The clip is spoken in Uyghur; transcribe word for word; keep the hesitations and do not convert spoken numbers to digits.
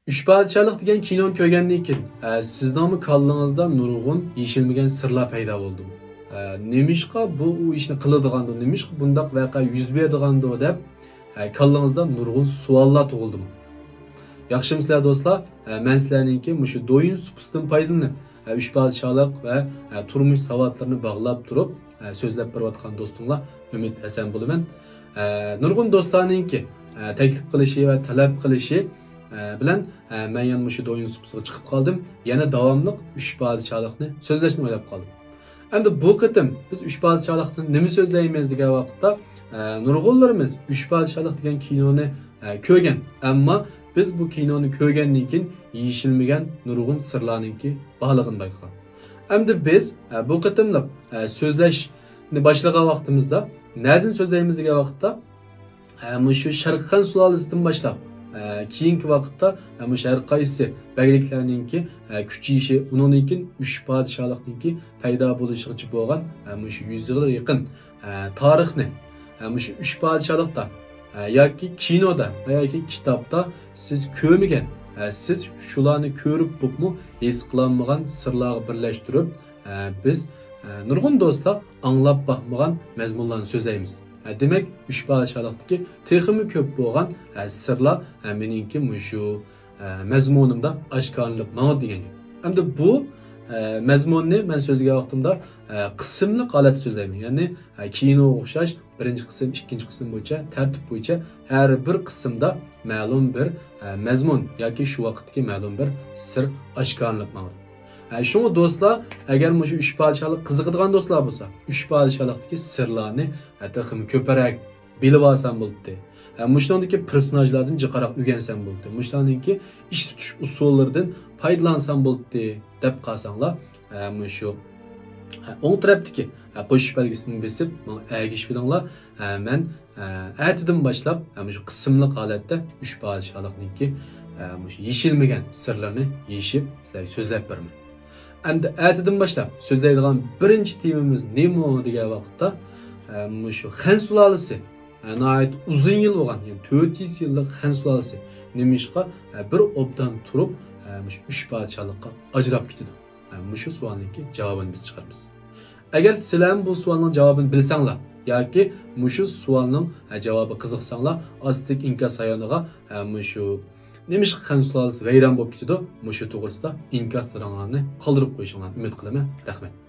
ئۈچ پادىشاھلىق دېگەن كىنونى كۆرگەندىن كېيىن، ئە، سىزنىڭمۇ كاللىڭىزدا نۇرغۇن يېشىلمىگەن سىرلار پەيدا بولدىمۇ؟ ئە، نېمىشقا بۇ، ئۇ ئىشنى قىلىدىغاندۇ؟ نېمىشقا بۇنداق ۋەقە يۈز بېرىدىغاندۇ دەپ، ئە، كاللىڭىزدا نۇرغۇن سوئاللار تۇغۇلدىمۇ؟ ياخشىمۇسىلەر دوستلار؟ ئە، مەن سىلەرنىڭكى مۇشۇ دويىن سۇپىسىدىن پايدىلىنىپ، ئە، ئۈچ پادىشاھلىق ۋە، ئە، تۇرمۇش ساۋاتلىرىنى باغلاپ تۇرۇپ، ئە، سۆزلەپ بېرىۋاتقان دوستۇڭلار ئۈمىد ھەسەن بولىمەن. ئە، نۇرغۇن دوستلارنىڭكى، ئە، تەكلىپ قىلىشى ۋە تەلەپ قىلىشى، ئە، بىلەن، ئە، مەن يەنە مۇشۇ دويىن سۇپىسىغا چىقىپ قالدىم. يەنە داۋاملىق ئۈچ پادىشاھلىقنى سۆزلەشنى ئويلاپ قالدىم. ئەمدى بۇ قېتىم بىز ئۈچ پادىشاھلىقتىن نېمە سۆزلەيمىز دېگەن ۋاقىتتا، ئە، نۇرغۇنلىرىمىز ئۈچ پادىشاھلىق دېگەن كىنونى، ئە، كۆرگەن. ئەمما بىز بۇ كىنونى كۆرگەندىن كېيىن يېشىلمىگەن نۇرغۇن سىرلارنىڭكى بارلىقىنى بايقىغان. ئەمدى بىز، ئە، بۇ قېتىملىق، ئە، سۆزلەشنى باشلىغان ۋاقتىمىزدا نەدىن سۆزلەيمىز دېگەن ۋاقىتتا، ئە، مۇشۇ شەرقىي خەن سۇلالىسىدىن باشلاپ، ئە، كېيىنكى ۋاقىتتا، ئە، مۇشۇ ھەر قايسى بەگلىكلەرنىڭكى، ئە، كۈچىيىشى، ئۇنىڭدىن كېيىن ئۈچ پادىشاھلىقنىڭكى پەيدا بولۇشىغىچە بولغان، ئە، مۇشۇ يۈز يىلغا يېقىن، ئە، تارىخنى، ئە، مۇشۇ ئۈچ پادىشاھلىقتا، ئە، ياكى كىنودا ۋە ياكى كىتابتا سىز كۆرمىگەن، ئە، سىز شۇلارنى كۆرۈپ بوپمۇ ھېس قىلالمىغان سىرلارغا بىرلەشتۈرۈپ، ئە، بىز، ئە، نۇرغۇن دوستلار ئاڭلاپ باقمىغان مەزمۇنلارنى سۆزلەيمىز. ئە، دېمەك، ئۈچ پادىشاھلىقتىكى تېخىمۇ كۆپ بولغان، ئە، سىرلار، ئە، مېنىڭكى مۇشۇ، ئە، مەزمۇنۇمدا ئاشكارىلىنىپ ماڭىدۇ دېگەن گەپ. ئەمدى بۇ، ئە، مەزمۇننى مەن سۆزلىگەن ۋاقتىمدا، ئە، قىسىملىق ھالەتتە سۆزلەيمەن. يەنى، ئە، كىنوغا ئوخشاش بىرىنچى قىسىم، ئىككىنچى قىسىم بويىچە، تەرتىپ بويىچە ھەر بىر قىسىمدا مەلۇم بىر، ئە، مەزمۇن ياكى شۇ ۋاقىتتىكى مەلۇم بىر سىر ئاشكارىلىنىپ ماڭىدۇ. ئە، شۇڭا دوستلار، ئەگەر مۇشۇ ئۈچ پادىشاھلىق قىزىقىدىغان دوستلار بولسا، ئۈچ پادىشاھلىقتىكى سىرلارنى، ئە، تېخىمۇ كۆپرەك بىلىۋالسام بولدى. ئە، مۇشۇنىڭدىكى پېرسوناژلاردىن جىقراق ئۆگەنسەم بولدى. مۇشۇلارنىڭكى ئىش تۇتۇش ئۇسۇللىرىدىن پايدىلانسام بولدى دەپ قالساڭلار، ئە، مۇشۇ، ئە، ئوڭ تەرەپتىكى، ئە، قوشۇش بەلگىسىنى بېسىپ، ماڭا ئەگىشىۋېلىڭلار. ئە، مەن، ئە، ئەتىدىن باشلاپ، ئە، مۇشۇ قىسىملىق ھالەتتە ئۈچ پادىشاھلىقنىڭكى، ئە، مۇشۇ يېشىلمىگەن سىرلىرىنى يېشىپ، سىلەرگە سۆزلەپ بېرىمەن. ئەمدى ئەتىدىن باشلاپ سۆزلەيدىغان بىرىنچى تېمىمىز نېمە دېگەن ۋاقىتتا، ئە، مۇشۇ خەن سۇلالىسى، ئە، ناھايىتى ئۇزۇن يىل بولغان، يەنى تۆت يۈز يىللىق خەن سۇلالىسى نېمىشقا، ئە، بىر ئوبدان تۇرۇپ، ئە، مۇشۇ ئۈچ پادىشاھلىققا ئاجراپ كېتىدۇ؟ ئە، مۇشۇ سوئالنىڭكى جاۋابىنى بىز چىقىرىمىز. ئەگەر سىلەرمۇ بۇ سوئالنىڭ جاۋابىنى بىلسەڭلار ياكى مۇشۇ سوئالنىڭ، ئە، جاۋابىغا قىزىقساڭلار، ئاستىدىكى ئىنكاس رايونىغا، ئە، مۇشۇ نېمىشقا خەن سۇلالىسى ۋەيران بولۇپ كېتىدۇ؟ مۇشۇ توغرىسىدا ئىنكاسلىرىڭلارنى قالدۇرۇپ قويۇشۇڭلارنى ئۈمىد قىلىمەن. رەھمەت.